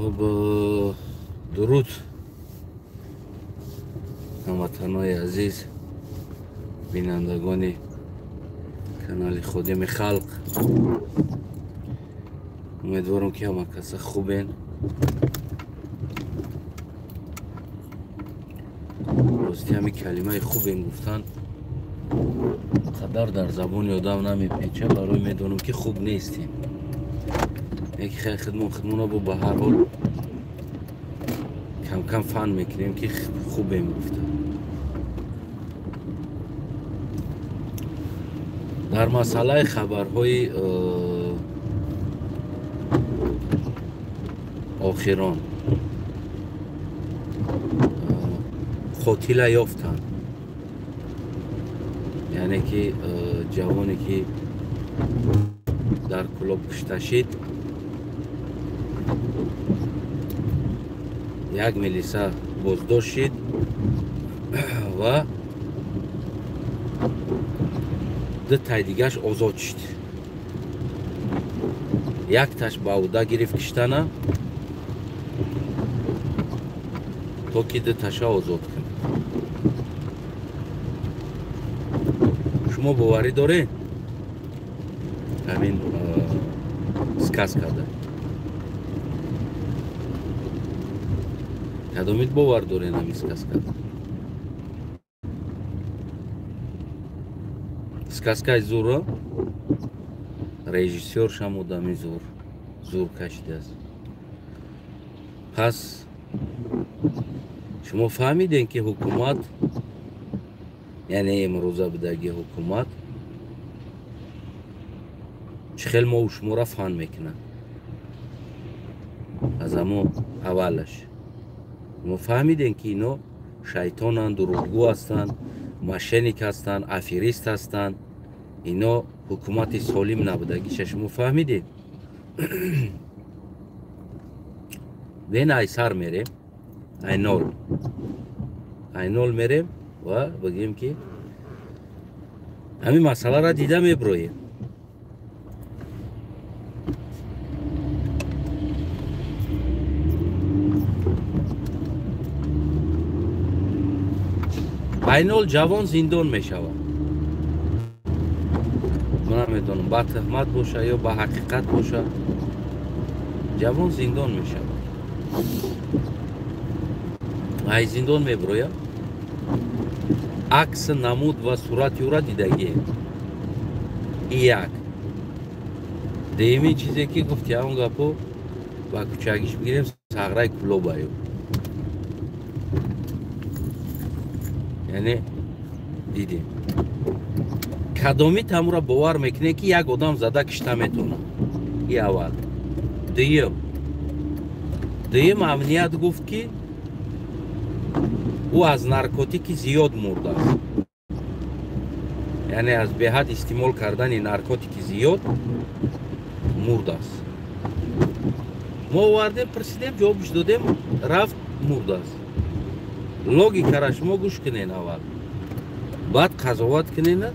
Хуб, дуруд ҳамватанои азиз, бинандагони канали Ходими Халқ. Умедворам, ки ҳама каса хубен. Рости, ҳами калимаи хубен гуфтан қадар дар забони одам намепеча, барои медонам, ки хуб нестем. Яки хеле хидмон хидмона бо ба ҳар ҳол камкам фан мекунем, ки хубем гуфта. Дар масъалаи хабарҳои охирон қотила ёфтанд, яъне ки ҷавоне, ки дар Кӯлоб кушта шид, як милиса боздошт шид ва ду тай дигаш озод шид. Якташ ба уда гирифт киштана, то ки ду таша озод кунад. Шумо боварӣ доред ҳамин сказкада? Кадомит бовар доред ҳамин сказкада? Сказкаи зура, режиссёршам одами зур зур кашидааст. Пас шумо фаҳмидем, ки ҳукумат, яъне имрӯза будаги ҳукумат, чӣ хел мо шуморо фан мекунад. Аз ҳамо аввалаш мо фаҳмидем, ки ино шайтонанд, дурӯғгӯ ҳастанд, мошенник ҳастанд, аферист ҳастанд. Ино ҳукумати солим набудагиша шумо фаҳмидед. Бен ай сар мерем, ай нол, ай нол мерем ва бигӯем, ки ҳамин масъаларо дида меброем. Айнол ҷавон зиндон мешавад. Ман намедонам, ба тӯҳмат боша ё ба ҳақиқат боша, ҷавон зиндон мешавад. Ай зиндон меброяд, акс, намуд ва сурати ӯра дидагием. И як дуюмин чизе, ки гуфти, ҳамон гапо ба кӯчагиш бигирем, сағраи Кӯлобаю, яъне дидем. Кадоми тамура бовар мекунем, ки як одам зада кишта метавонад? И аввал. Дуюм, амният гуфт, ки ӯ аз наркотики зиёд мурдааст, яъне аз беҳад истеъмол кардани наркотики зиёд мурдааст. Мо овардем, пурсидем, ҷавобш додем, рафт, мурдааст. Логикара шумо гӯш кунен аввал, баъд қазоват кунена,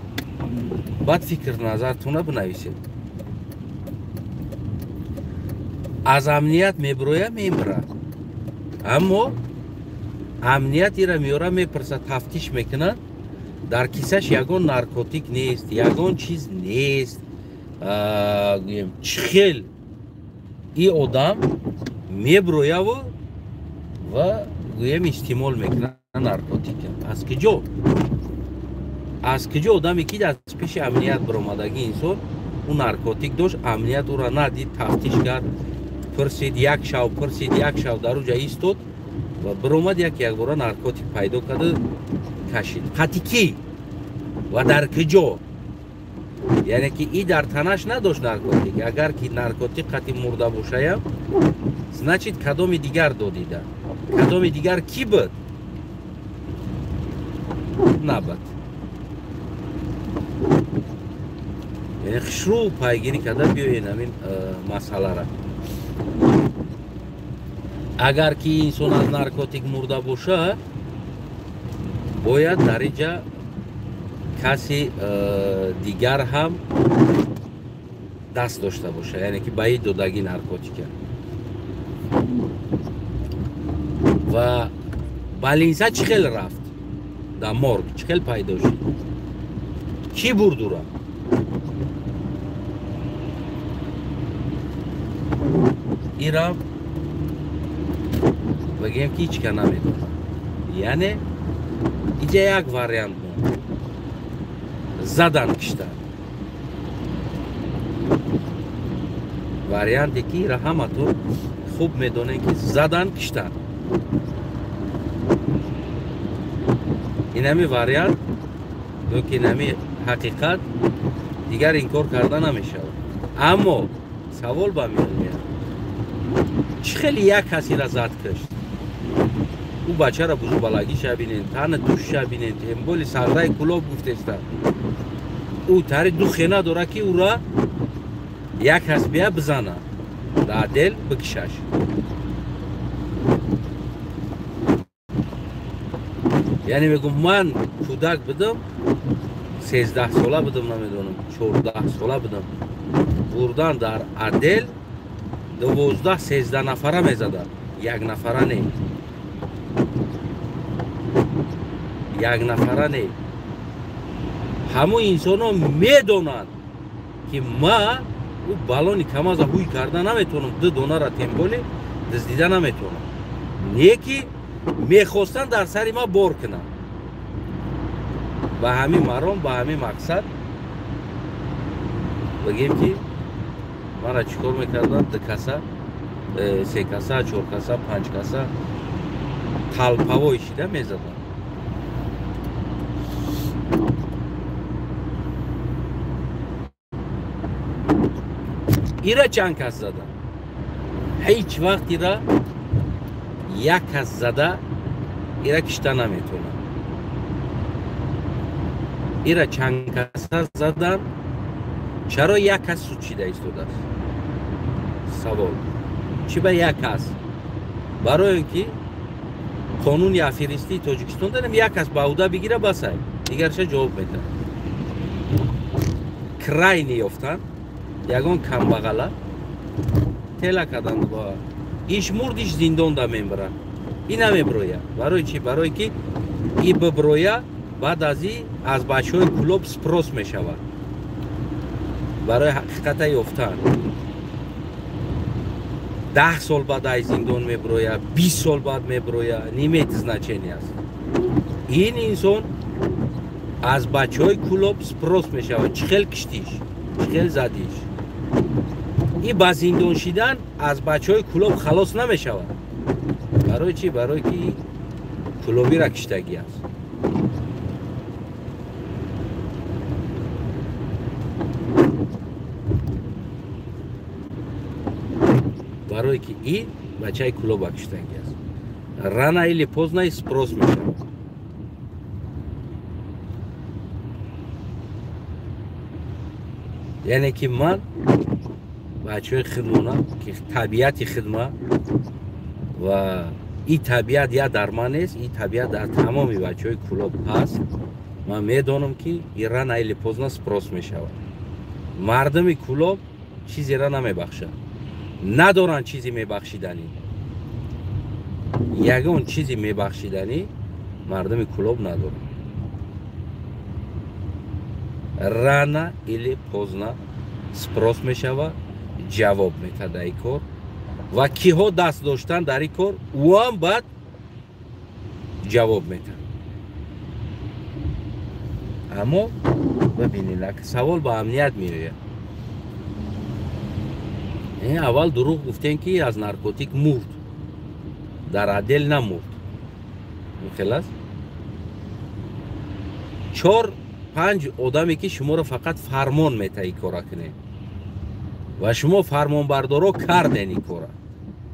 баъд фикр назартона бинависед. Аз амният меброя, мемирад, аммо амният ира меёра, мепурсад, тафтиш мекунад, дар кисаш ягон наркотик нест, ягон чиз нест. Гӯем, чӣ хел и одам меброяву ва, гӯем, истеъмол мекунад наркотика? Аз киҷо, аз киҷо одаме, ки аз пеши амният баромадаги инсон, ӯ наркотик дошт, амният ӯра надид, тафтиш кард, пурсид, як шав пурсид, як шав дар уҷа истод ва биромад, як якбора наркотик пайдо карда, кашид. Қати кӣ ва дар киҷо? Яъне ки и дар танаш надошт наркотик. Агар ки наркотик қати мурда бошаям, значит, кадоми дигар додида, кадоми дигар кӣ буд? Набуд. Яъне хушрӯ пайгирӣ карда биёен ҳамин масъалара. Агар ки инсон аз наркотик мурда боша, бояд дар инҷа каси дигар ҳам даст дошта боша, яъне ки ба и додагӣ наркотика. Ва больница чӣ хел рафт? Дар морг чӣ хел пайдо шуд? Кӣ бурд ура? Ира бигем ки ҳеч ка намедонад. Яъне иҷа як вариант буд. Задан киштан. Варианте ки ира ҳаматон хуб медонем ки задан киштан. Инами вариант ё ки инами ҳақиқат дигар инкор карда намешавад. Аммо савол ба миён меояд. Чӣ хеле як касира зад кишт? Ӯ бачаро бузурбалагиша бинен, тана душа бинен, темболи сардаи кулоб гуфтеста. Ӯ тари ду хена дора ки ӯра як кас бия бизана, дар дел бикишаш. Яъне мегӯм ман кӯдак будам, 13 сола будам, намедонам, 14 сола будам. Бурдан дар адел 12-13 нафара мезаданд, як нафара не. Як нафара не. Ҳамон инсонҳо медонанд ки ма ӯ балони камаза ҳуй карда наметавонам, ду донара темболи дуздида наметавонам. Не ки мехостанд дар сари ма бор кунанд. Ба ҳамин маром, ба ҳамин мақсад бигем ки мара чӣ кор мекарданд? Ду каса, се каса, чор каса, панҷ каса талпавой шида мезаданд. Ира чанд кас зада? Ҳеҷ вақт ира як кас зада ира кишта наметавонад. Ира чанд каса задан, чаро як кас суд шида истодааст? Савол. Чӣ ба як кас? Барои он ки қонуни аферистии Тоҷикистон дорем, як кас ба ӯҳда бигира басай, дигарша ҷавоб медиҳад. Крайне ёфтан, ягон камбағала тела карданд ба иш мурд, иш зиндонда мебаранд. И намеброя. Барои чӣ? Барои ки и биброя, баъд аз и аз бачаҳои клуб спрос мешавад барои ҳақиқата ёфтан. 10 сол баъд ай зиндон меброя, 20 сол баъд меброя, не имеет значения аст. Ин инсон аз бачаҳои клуб спрос мешавад. Чӣ хел киштиш, чӣ хел задиш. И ба зиндон шидан аз бачаҳои клуб халос намешавад. Барои чӣ? Барои ки клубира киштагӣ аст. Барои ки и бачаи клуба киштагӣ аст. Рано или поздно спрос мешавад. Яъне ки ман бачаҳои хидмона ки табиати хидма ва и табиат я дар ман нест, и табиат дар тамоми бачаҳои клуб ҳаст. Ман медонам ки и рано или поздно спрос мешавад. Мардуми клуб чизеро намебахшад. Надоранд чизи мебахшиданӣ. Ягон чизи мебахшиданӣ мардуми клуб надоранд. Рано или поздно спрос мешавад, ҷавоб метад дар ин кор ва киҳо даст доштанд дар ин кор, ӯ ҳам баъд ҷавоб метад. Аммо бибинед, савол ба амният меояд. Аввал дурӯғ гуфтем ки аз наркотик мурд, дар отдел намурд. Хел аст? 4-5 одаме ки шуморо фақат фармон метаҳ ин кора кунед ва шумо фармонбардоро карден ин кора,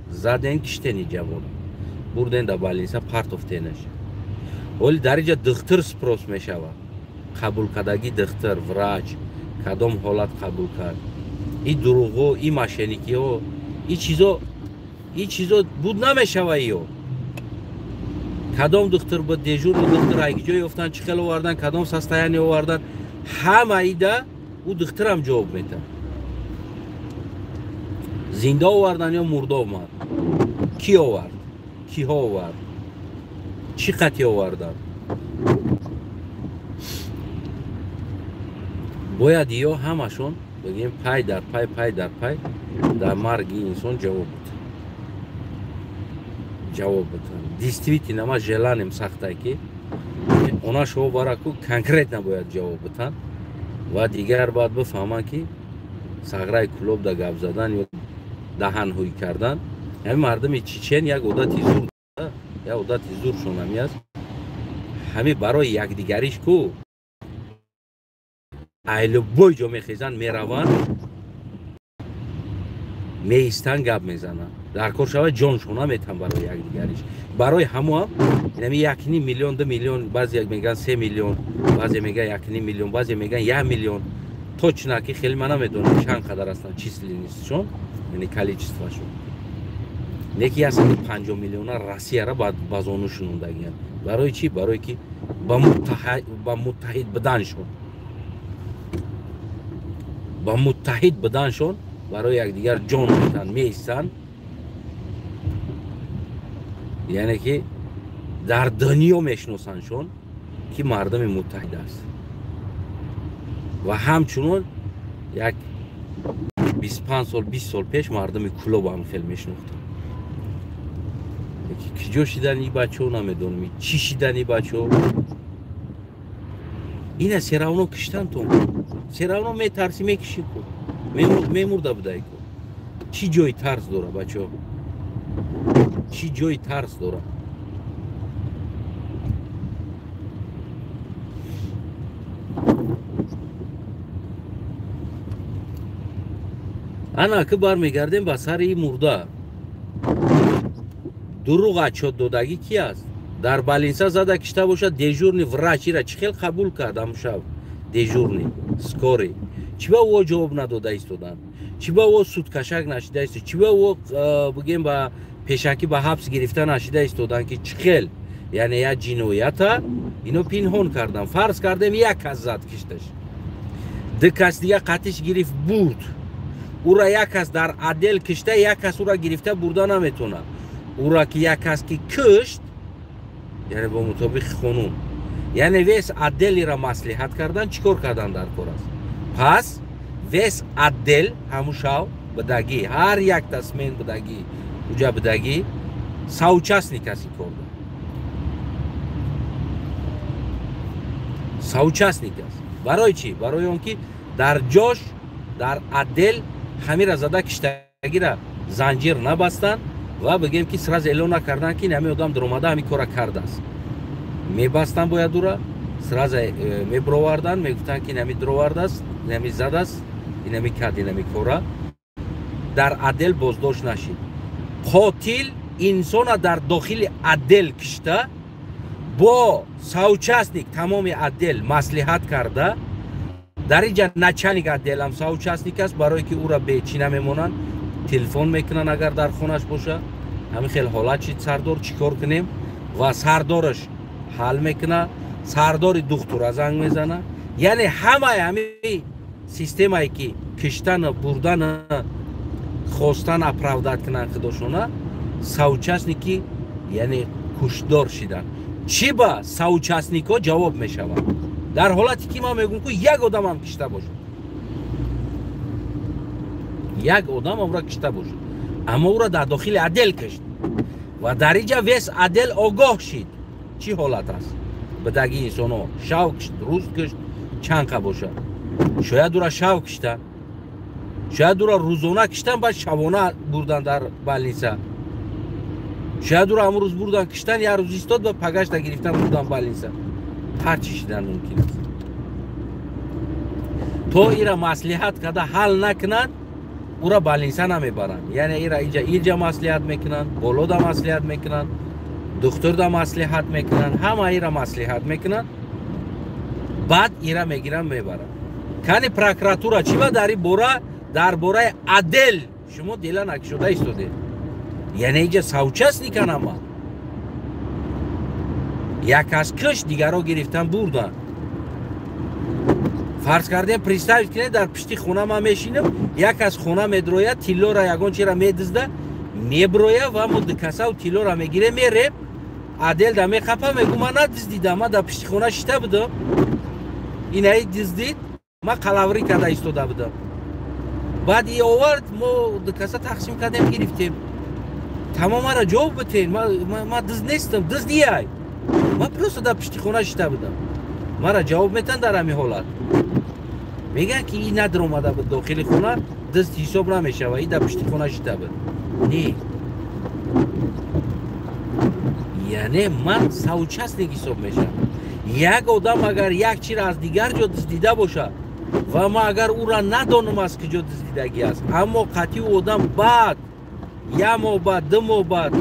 заден, киштен ин ҷавона, бурден дар больница, партофтенаш. Ҳоли дар инҷа духтур спрос мешавад. Қабулкардагӣ духтур, врач кадом ҳолат қабул кард. И дурӯғҳо, и мошенникиҳо, и чизо буд намешава. Ё кадом духтур буд, дежурный духтур ай ҷой ёфтан, чӣ хел овардан, кадом состояние овардан, ҳама ида ӯ духтурам ҷавоб метад. Зинда овардан ё мурда омад. Ки овард? Киҳо овард? Чӣ қатъи оварданд? Бояд ё ҳамашон бигем пай дар пай, пай дар пай дар марги инсон ҷавоб бутанд. Ҷавоб бутанд. Действительно ма желанием сахтай ки она шо бараку конкретно бояд ҷавоб бутанд ва дигар бояд бифаҳманд ки сағраи кулоб да гап задан ё даҳанҳӯй кардан ҳамин мардуми чечен як одати зур, як одати зуршон ҳами аст. Ҳами барои якдигариш ку ай любой ҷо мехезанд, мераванд, меистанд, гап мезананд. Дар кор шава ҷоншона метан барои якдигариш. Барои ҳамоам инами 1.5 миллион, 2 миллион, баъзе мегӯянд 3 миллион, баъзе мегӯянд 1.5 миллион, баъзе мегӯянд 1 миллион. Точно ки хеле ман намедонам чанд қадар ҳастанд численностшон, яъне количествашон. Не ки 150 миллиона Россияра ба зону шунондагиянд. Барои чӣ? Барои ки ба муттаҳид буданшон. Ба муттаҳид буданшон барои якдигар ҷон метан, меистанд. Яъне ки дар дунё мешиносандшон ки мардуми муттаҳид аст. Ва ҳамчунон як 25 сол, 20 сол пеш мардуми Кулоб ҳам хел мешинохтанд. Киҷо шидани бачаҳо намедонам, чӣ шидани бачаҳо. Ина серавно киштантон. Серавно метарсӣ, мекишӣ ку. Мемурда будай ку. Чӣ ҷои тарс дора бачаҳо? Чӣ ҷои тарс дора? Ана ки бармегардем ба сари ин мурда. Дурӯғ отчёт додагӣ ки аст? Дар балинса зада кишта бошад, дежурный врач ира чӣ хел қабул кард ҳамун шаб? Дежурный скорый. Чӣ ба ӯ ҷавоб надода истоданд? Чӣ ба ӯ судкашак нашида истод? Чӣ ба ӯ бигем ба пешакӣ ба ҳабс гирифта нашида истоданд ки чӣ хел? Яъне як ҷиноята ино пинҳон карданд. Фарз кардем як кас зад кишташ. Ду кас дига қатиш гирифт бурд. Ура як кас дар отдел кишта, як кас ура гирифта бурда наметавонад. Ура ки як кас ки кишт, яъне бо мутобиқи қонун, яъне вес отделира маслиҳат кардан, чӣ кор кардан дар кор аст? Пас вес отдел ҳамун шав бидагӣ, ҳар як тасмен бидагӣ, уҷа бидагӣ, соучастник аст ин корда. Соучастник аст. Барои чӣ? Барои он ки дар ҷош, дар отдел ҳамира зада киштагира занҷир набастанд ва бигем ки сразу эълон накарданд ки ҳамин одам даромада ҳамин кора кардааст. Мебастанд бояд ура, сразу мебироварданд, мегуфтанд ки ҳамин даровардааст, ҳамин задааст, ҳамин кард, ҳамин кора. Дар отдел боздошт нашид. Қотил инсона дар дохили отдел кишта, бо соучастник тамоми отдел маслиҳат карда. Дар инҷа начальник отделам соучастник аст, барое ки ӯра бечи намемонанд, телефон мекунанд агар дар хонаш боша. Ҳамин хел ҳолат чид сардор, чӣ кор кунем? Ва сардораш ҳал мекуна, сардори духтура занг мезана. Яъне ҳамаи ҳамин системае ки киштану бурдану хостан оправдат кунанд худошона, соучастники яъне куштдор шидан. Чӣ ба соучастникҳо ҷавоб мешаванд? Дар ҳолате ки ман мегӯм ку як одамам кишта бошад, як одам ӯра кишта бошад, аммо ӯра дар дохили отдел кишт ва дар инҷа вес отдел огоҳ шид чӣ ҳолат аст. Бидаги инсонҳо шав кишт, рӯз кишт, чанд қа бошад. Шояд ӯра шав кишта, шояд ӯра рӯзона киштан, баъд шабона бурдан дар больница. Шояд ӯра ҳамун рӯз бурдан киштан, як рӯз истод ва пагашта гирифтан бурдан больница. Ҳар чӣ шидан мумкин аст. То ира маслиҳат карда ҳал накунанд, ура больница намебаранд. Яъне ира инҷа маслиҳат мекунанд, болода маслиҳат мекунанд, духтурда маслиҳат мекунанд, ҳама ира маслиҳат мекунанд, баъд ира мегиранд мебаранд. Кани прокуратура чӣ ба дар ин бора, дар бораи отдел шумо дила накушода истодед? Яъне инҷа соучастникан ҳама. Як кас кишт, дигарро гирифтан бурданд. Фарз кардем, представить кунед, дар пишти хона ман мешинам, як кас хона медрояд, тиллора ягон чира медизда, Меброя ва мо дукасав тиллоро мегирем, мерем отдел да меқапа, мегӯ ман надиздидам, ман дар пишти хона шита будам, инаи диздид, ман қалаврӣ карда истода будам. Баъд и овард, мо дукаса тақсим кардем, гирифтем. Тамом, маро ҷавоб битен, ман дизд нестам, дизд ияй, ман просто дар пишти хона шита будам. Мара ҷавоб метан дар ҳамин ҳолат. Мегӯянд ки и надромада буд дохили хона, дизд ҳисоб намешава, и дар пишти хона шита буд. Не, яъне ман соучастник ҳисоб мешавам. Як одам агар як чиро аз дигар ҷо дуздида бошад ва ман агар ӯра надонам аз куҷо дуздидагӣ аст, аммо қатъи ӯ одам баъд як моҳ баъд, 2 моҳ баъд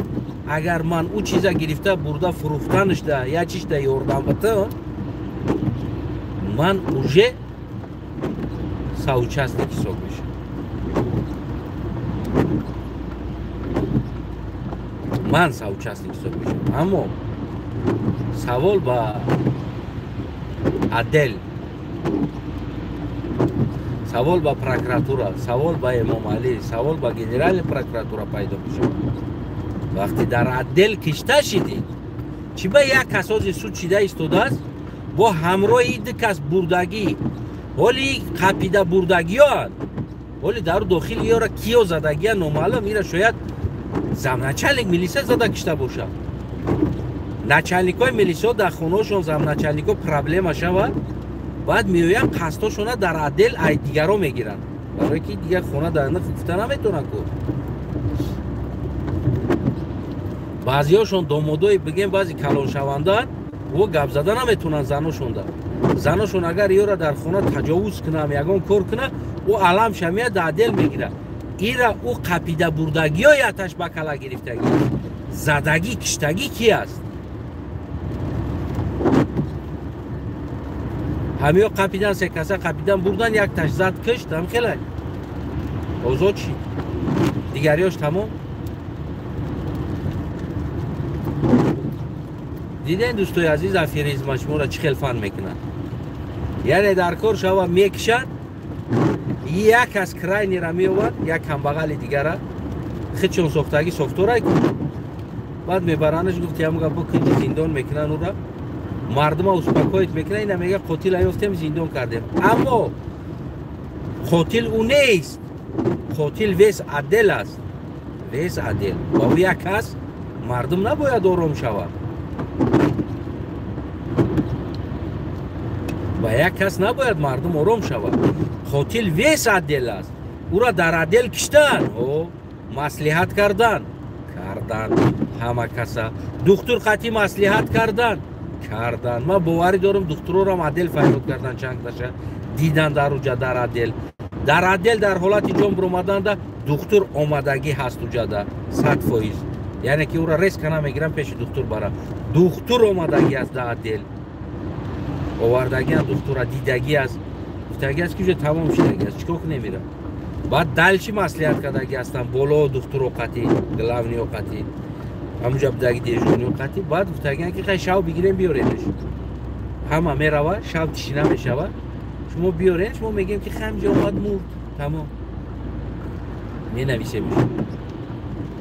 агар ман ӯ чиза гирифта бурда фурӯхтанашда я чишда ёрдам битам, ман уже соучастник ҳисоб мешавам. Ман соучастник ҳисоб мешавам. Аммо савол ба отдел, савол ба прокуратура, савол ба Эмомалӣ, савол ба генеральная прокуратура пайдо мешавад. Вақте дар отдел кишта шидӣ, чӣ ба як кас ҳозир суд шида истодааст, бо ҳамроҳи ду кас бурдагӣ, ҳоли қапида бурдагиёанд, ҳоли дару дохили ёра киё задагия номаълум, ира шояд замначальник милиса зада кишта бошад. Начальникҳои милисиҳо дар хонаҳошон замначальникҳо проблема шавад, баъд меоянд қасдошона дар отдел ай дигаро мегиранд, барое ки дигар хона дар гуфта наметавонанд ку. Баъзеҳошон домодои бигем, баъзе калоншавандаанд, ӯ гап зада наметавонанд заношонда. Заношон агар ёра дар хона таҷовуз кунам, ягон кор куна, ӯ алам шамия дар отдел мегирад. Ира ӯ қапида бурдагиё яташ ба кала гирифтагӣ, задагӣ киштагӣ ки аст? Ҳамиё қапидан, се каса қапидан бурдан, як таш зад кишт, ҳам хелай озод шид, дигариёш тамом. Диден дӯстои азиз, аферизма шуморо чӣ хел фан мекунад? Яъне дар кор шава мекишад, як аз крайнира меовад, як камбағали дигара хичон сохтагӣ сохторай ку, баъд мебаранаш, гуфти ҳамга бо кунҷи зиндон мекунанд ура, мардума успокоит мекунад, ина мега қотила ёфтем, зиндон кардем. Аммо қотил ӯ нест, қотил вес отдел аст, вес отдел. Ба ӯ як кас мардум набояд ором шавад, ба як кас набояд мардум ором шавад. Қотил вес отдел аст, ӯра дар отдел киштан, маслиҳат кардан ҳама каса, духтур қатъи маслиҳат кардан. Ман боварӣ дорам духтурорам отдел фарёд кардан, чандташа дидан дар уҷа дар отдел. Дар отдел дар ҳолати ҷон биромаданда духтур омадагӣ ҳаст уҷада 100%. Яъне ки ӯра резка намегирам пеши духтур барам. Духтур омадагӣ аст дар отдел, овардагиам духтура дидагӣ аст, гуфтагӣ аст ки уҷа тамом шидагӣ аст, чикор кунем ира? Баъд дальше маслиҳат кардагӣ ҳастам боло духтуро қатъи, главниё қатъи, ҳамуҷа будаги дежурниё қатъи. Баъд гуфтагиан ки хай шав бигирем биёренш. Ҳама мерава, шав тишина мешава, шумо биёрен, шумо мегӯем ки хамҷа омад мурд, тамом. Менависем,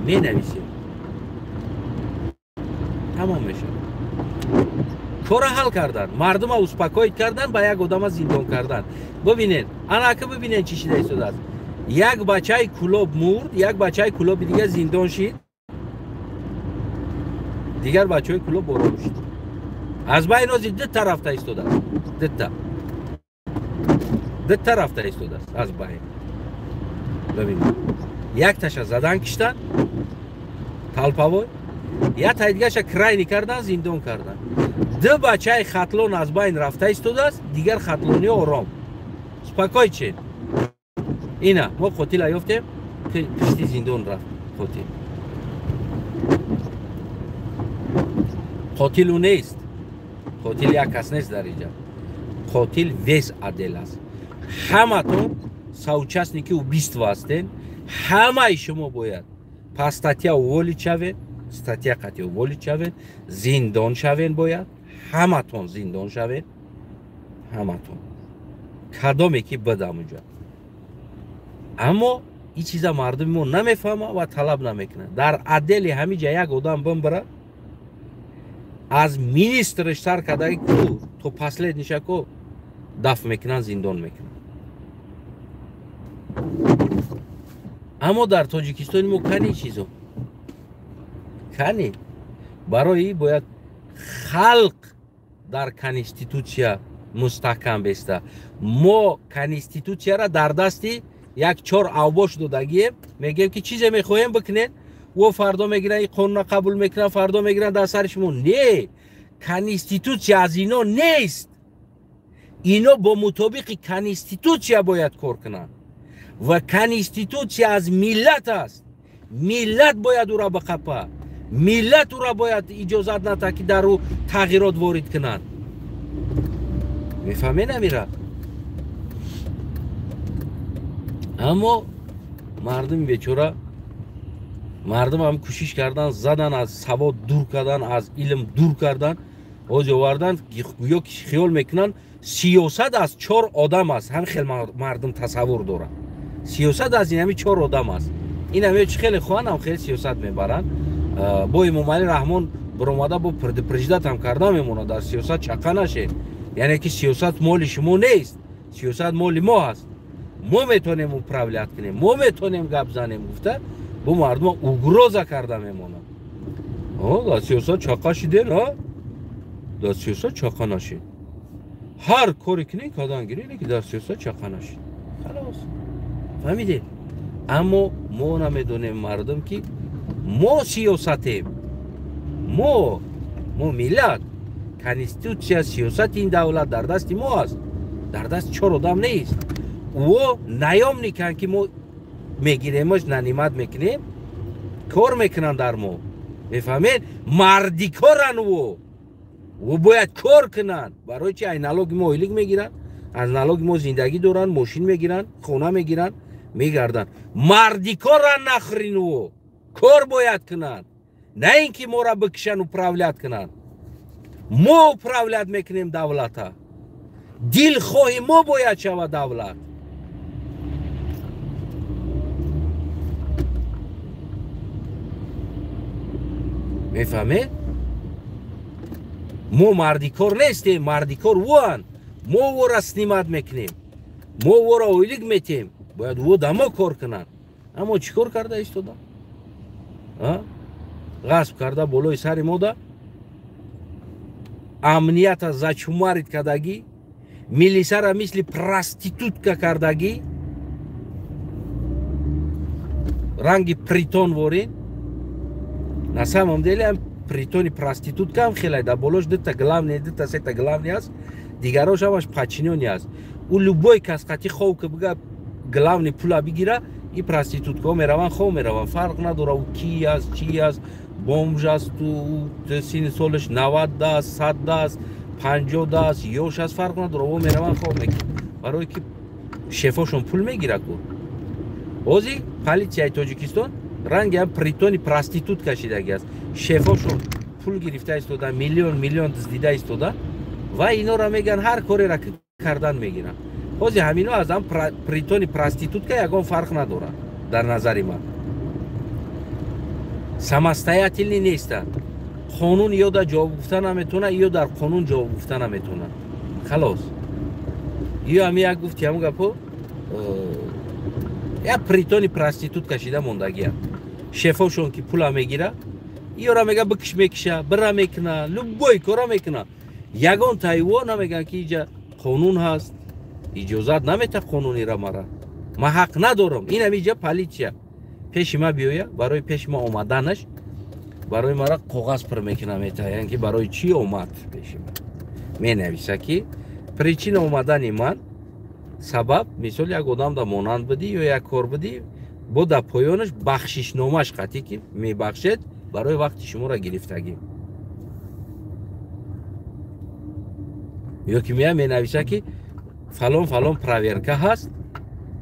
менависем, тамом мешавад. Кора ҳал кардан, мардума успокоит кардан, ба як одама зиндон кардан. Бибинед, анака бибинед чӣ шида истодааст. Як бачаи кулоб мурд, як бачаи кулоби дигар зиндон шид, дигар бачаҳои кулоб ором шид. Аз байн ози ду тарафта истодааст, ду тарафта истодааст аз байн. Бибинед, якташа задан киштан талпавой, як дигаша крайни кардан, зиндон кардан. Ду бачаи Хатлон аз байн рафта истодааст, дигар хатлониҳо ором, спокойчен. Ина мо қотила ёфтем, пишти зиндон рафт қотил. Қотил ӯ нест, қотил як кас нест дар инҷа, қотил вес отдел аст. Ҳаматон соучастники убийства ҳастен, ҳамаи шумо бояд по статья уволить шавед, статья қатъи уволить шавед, зиндон шавед, бояд ҳаматон зиндон шавед, ҳаматон кадоме ки бидам уҷа. Аммо Ин чиза мардуми мо намефаҳма ва талаб намекунад. Дар отдели ҳамиҷа як одам бимбира, аз министрш сар кардаги ку то последнишако даф мекунанд, зиндон мекунанд. Аммо дар Тоҷикистони мо кани чизо? Кани? Барои бояд халқ дар конститутсия мустаҳкам беста. Мо конститутсияра дар дасти як чор авбош додагием, мегӯем ки чизе мехоҳем бикунед, о фардо мегиранд ин қонуна қабул мекунанд, фардо мегиранд дар сари шумо. Не, конститутсия аз ино нест. Ино бо мутобиқи конститутсия бояд кор кунанд ва конститутсия аз миллат аст. Миллат бояд ӯра биқапа, миллат ӯра бояд иҷозат натаҳад ки дар ӯ тағйирот ворид кунанд. Мефаҳмед амира? Аммо мардуми бечора, мардум ҳам кӯшиш кардан, задан, аз савод дур кардан, аз илм дур кардан, оз овардан, гӯё ки хиёл мекунанд сиёсат аз чор одам аст. Ҳам хел мардум тасаввур дорад. Сиёсат аз ин ҳами чор одам аст. Ин ҳами чӣ хеле хоҳанд, ҳам хеле сиёсат мебаранд. Бо Эмомалӣ Раҳмон биромада бо предупреждать ҳам карда мемонад, дар сиёсат чақа нашед. Яъне ки сиёсат моли шумо нест, сиёсат моли мо аст. Мо метавонем управлять кунем, мо метавонем гап занем, гуфта бо мардума угроза карда мемонад. Дар сиёсат чақа шиден, а? Дар сиёсат чақа нашед. Ҳар коре кунед, кадан гиред, ки дар сиёсат чақа нашед. Халос. Фаҳмидед? Аммо мо намедонем мардум ки мо сиёсатем. Мо миллат. Конститутсия, сиёсати ин давлат дар дасти мо аст. Дар дасти чор одам нест. Ӯ наёмниканд ки мо мегиремаш, нанимат мекунем, кор мекунанд дар мо. Мефаҳмед? Мардикоранд ӯ. Ӯ бояд кор кунанд. Барои чи? Аз налоги мо ойлик мегиранд, аз налоги мо зиндагӣ доранд, мошин мегиранд, хона мегиранд, мегарданд. Мардикоранд нахрин ӯ. Кор бояд кунанд. На ин ки моро бикишанд, управлять кунанд. Мо управлять мекунем давлата. Дилхоҳи мо бояд шавад давлат. Мефаҳмед? Мо мардикор нестем, мардикор ӯанд. Мо ӯро снимат мекунем, мо ӯро ойлик метем, бояд ӯ да мо кор кунанд. Аммо чӣ кор карда истода? Ғасб карда болои сари мода, амнията зачумарит кардагӣ, милисара мисли проститутка кардагӣ, ранги притон ворин. На самом деле ам притони проститутка ам хелай, дар болош дута главный, дута сета главный аст, дигарош ҳамаш подчинённый аст. Ӯ любой кас қати хов ки бига главный пула бигира, и проституткаҳо мераванд, хов мераванд, фарқ надора ӯ ки аст, чи аст, бомж аст, ӯ синни солаш 90 аст, 100 аст, 50 аст, ёш аст, фарқ надора, ӯ мераванд хов мекунанд. Барое ки шефошон пул мегира ку. Ҳозир полисияи Тоҷикистон ранги ҳам притони проститут кашидаги аст. Шефошон пул гирифта истода, миллион миллион дуздида истода ва инора мегӯянд ҳар корера ки кардан мегиранд. Ҳозир ҳамино аз ҳам притони проститутка ягон фарқ надорад дар назари ман. Самостоятельный нестанд. Қонун ё дар ҷавоб гуфта наметавонад, ё дар қонун ҷавоб гуфта наметавонад. Халос. Ё ҳами як гуфти ҳамун гапо як притони проститут кашида мондагиам. Шефошон ки пула мегира, ёра мега бикиш мекиша, бира мекуна, любой кора мекуна. Ягон тайво намеган ки иҷа қонун ҳаст, иҷозат намета қонунира мара. Ман ҳақ надорам. Инам иҷа полисия пеши ма биёя, барои пеши ма омаданаш барои мара коғаз пур мекуна, метаян ки барои чӣ омад пеши ма. Менависа ки причина омадани ман сабаб, мисол як одам да монанд будӣ ё як кор будӣ, бо дар поёнаш бахшишномаш қатӣ ки мебахшед барои вақти шуморо гирифтагӣ. Ё ки мея менависа ки фалон фалон проверка ҳаст,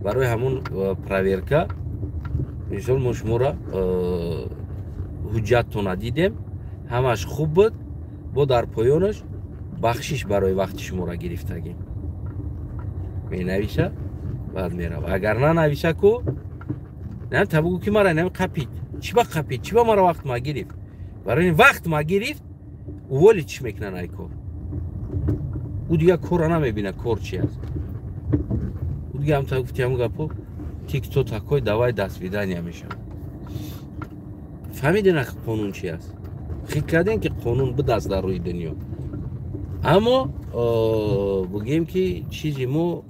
барои ҳамун проверка мисол мо шуморо ҳуҷҷаттона дидем, ҳамаш хуб буд, бо дар поёнаш бахшиш барои вақти шуморо гирифтагӣ. Менависа, баъд мерава. Агар нанависа ку На табугу ки мара нами қапид. Чӣ ба қапид? Чӣ ба мара вақт ма гирифт? Барои вақт ма гирифт, уволить чӣ мекунан ай кор. Ӯ дигар корра намебина, кор чи аст. Ӯ дига ҳам гуфти ҳамун гапо, ты кто такой, давай до свидания мешавад. Фаҳмидин қонун чи аст? Фикр кардем, ки қонун бидаст дар рӯи дунё. Аммо бигӯем, ки чизи мо,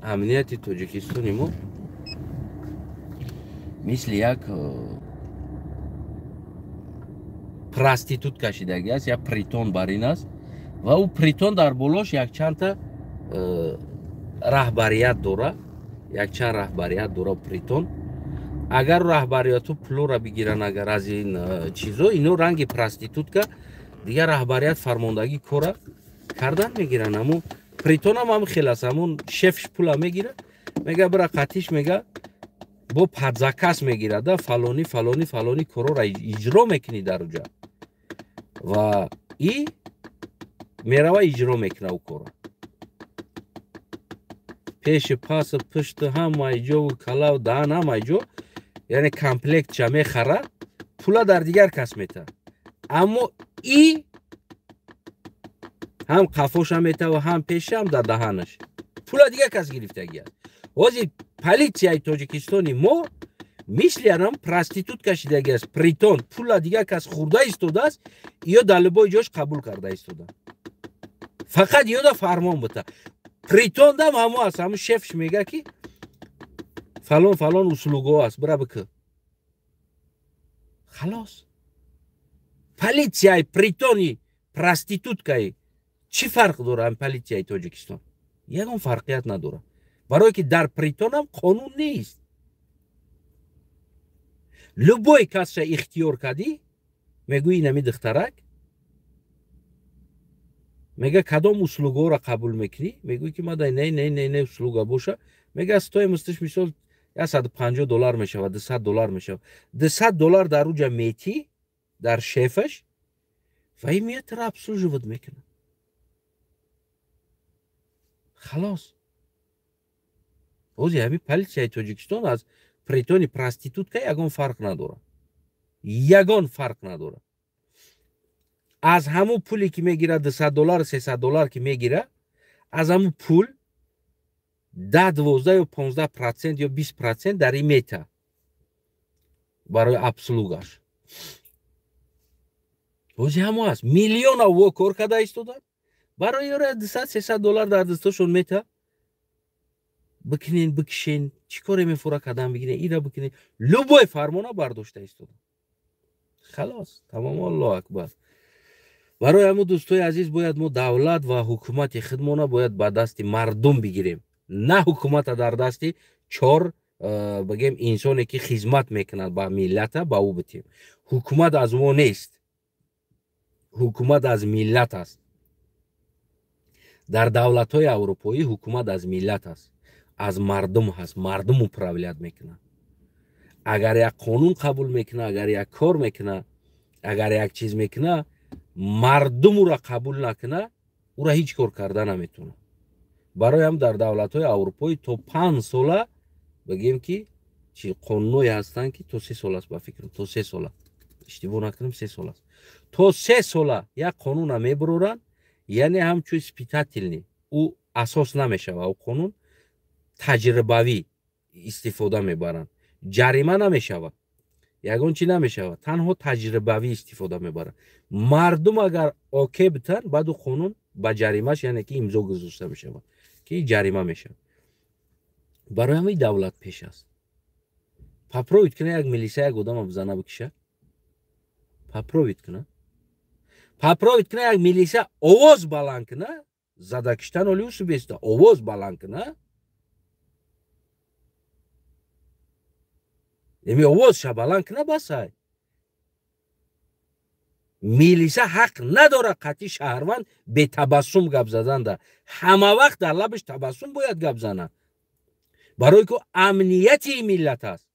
амнияти Тоҷикистони мо мисли як проститутка шидагӣ аст, як притон бар ин аст ва ӯ притон дар болош якчандта раҳбарият дора, якчанд раҳбарият дора притон. Агар раҳбарияту пулора бигиранд, агар аз ин чизо, ино ранги проститутка дигар раҳбарият фармондагӣ кора кардан мегиранд. Ҳамун притонам ҳам хел аст, ҳамун шефш пула мегира, мега бира қатиш, мега бо под заказ мегирад да, фалонӣ, фалонӣ, фалонӣ корора иҷро мекунӣ дар уҷа ва и мерава, иҷро мекуна ӯ корро пеши, пасу, пушту, ҳамаи ҷову калав, даҳан, ҳамаи ҷо, яъне комплектша мехара, пула дар дигар кас мета, аммо и ҳам қафоша метава, ҳам пеша, ҳам дар даҳанаш пула дигар кас гирифтагӣ аст. Ҳозир полицияи Тоҷикистони мо мисли анам проститутка шидагӣ аст, притон, пула дигар кас хӯрда истодааст, ё дар любой ҷош қабул карда истода, фақат ёда фармон бута. Притондам ҳамо аст, ҳамун шефш мега, ки фалон, фалон услугҳо аст, бира бикӣ, халос. Полицияи притони проституткаи чӣ фарқ дора? Полицияи Тоҷикистон ягон фарқият надорад, барое ки дар притонам қонун нест. Любой касша ихтиёр кардӣ, мегӯӣ инами духтарак мега, кадом услугҳоро қабул мекунӣ? Мегӯӣ, ки мада не, не, не, не услуга боша. Мега, стоимостьш мисол 150 доллар мешавад, 200 доллар мешавад. 200 доллар дар уҷа метӣ дар шефаш ва ин меяд, тура обслуживать мекунад, халос. Ҳозир ҳамин полицияи Тоҷикистон аз притони проститутка ягон фарқ надорад, ягон фарқ надорад. Аз ҳамун пуле ки мегирад, 200 доллар, 300 доллар ки мегирад, аз ҳамун пул 10, 12 ё 15% ё 20% дар ин мета барои обслугаш. Ҳозир ҳамо аст, миллиона во кор карда истоданд барои ёра, 200, 300 доллар дар дастошон мета, бикунен, бикишен, чӣ коре мефура кардан бигирен, ира бикунен, любой фармона бардошта истода, халос, тамом, Аллоҳ акбар. Барои ҳамун, дӯстои азиз, бояд мо давлат ва ҳукумати худмона бояд ба дасти мардум бигирем, на ҳукумата дар дасти чор, бигем, инсоне ки хизмат мекунад ба миллата, ба ӯ битем. Ҳукумат аз мо нест, ҳукумат аз миллат аст. Дар давлатҳои аврупоӣ ҳукумат аз миллат аст, аз мардум ҳаст, мардум управлять мекунад. Агар як қонун қабул мекунад, агар як кор мекунад, агар як чиз мекунад, мардум ӯра қабул накунад, ӯра ҳеҷ кор карда наметавонад. Барои ҳам дар давлатҳои аврупоӣ то 5 сола, бигем, ки чи қонунҳое ҳастанд, ки то 3 сол аст, ба фикрам, то 3 сола, иштибоҳ накунам, 3 сол аст, то 3 сола як қонуна мебуроранд, яъне ҳамчун испытательный, ӯ асос намешава, ӯ қонун таҷрибавӣ истифода мебаранд, ҷарима намешавад, ягон чи намешавад, танҳо таҷрибавӣ истифода мебаранд. Мардум агар окей битан, баъду қонун ба ҷаримаш, яъне ки имзо гузошта мешавад, ки ҷарима мешавад. Барои ҳамин давлат пеш аст. Попробовать куна, як милиса як одама бизана, бикиша, попробовать куна, попробовать куна, як милиса овоз баланд куна, зада киштан оли усубеста, овоз баланд куна, эми овозша баланд куна, басай. Милиса ҳақ надорад қатъи шаҳрванд бетабассум гап заданда. Ҳама вақт дар лабаш табассум бояд гап занад, барои ки амнияти миллат аст,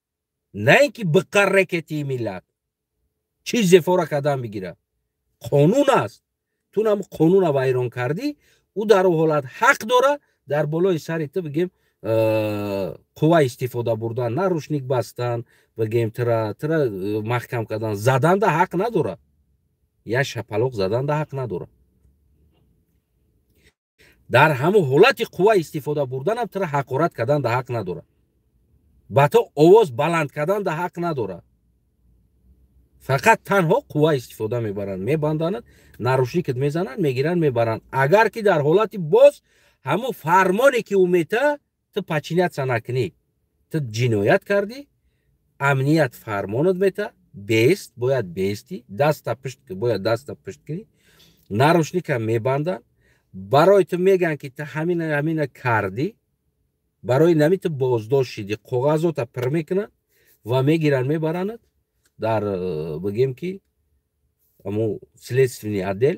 на ин ки биқар рекети миллат чизе фора кардан бигирад. Қонун аст, ту нам қонуна вайрон кардӣ, ӯ дар ӯ ҳолат ҳақ дора дар болои сари ту, бигем, қувва истифода бурдан, наручник бастан, бигем, тира маҳкам кардан, заданда ҳақ надорад. Як шапалоқ заданда ҳақ надорад. Дар ҳамун ҳолати қувва истифода бурданам тира ҳақорат карданда ҳақ надорад, ба то овоз баланд карданда ҳақ надорад. Фақат танҳо қувва истифода мебаранд, мебанданад, наручник ат мезананд, мегиранд, мебаранд. Агар ки дар ҳолати боз ҳамун фармоне ки ӯ мета, ту подчиняться накунӣ, ту ҷиноят кардӣ, амният фармонат мета, бест, бояд бестӣ, даста пушт, бояд даста пушт кунӣ, наручник а мебанданд, барои ту мегӯянд, ки ту ҳамина ҳамина кардӣ, барои нами ту боздошт шидӣ, коғазота пир мекунанд ва мегиранд, мебаранад дар, бигем ки, ҳамун следственный отдел.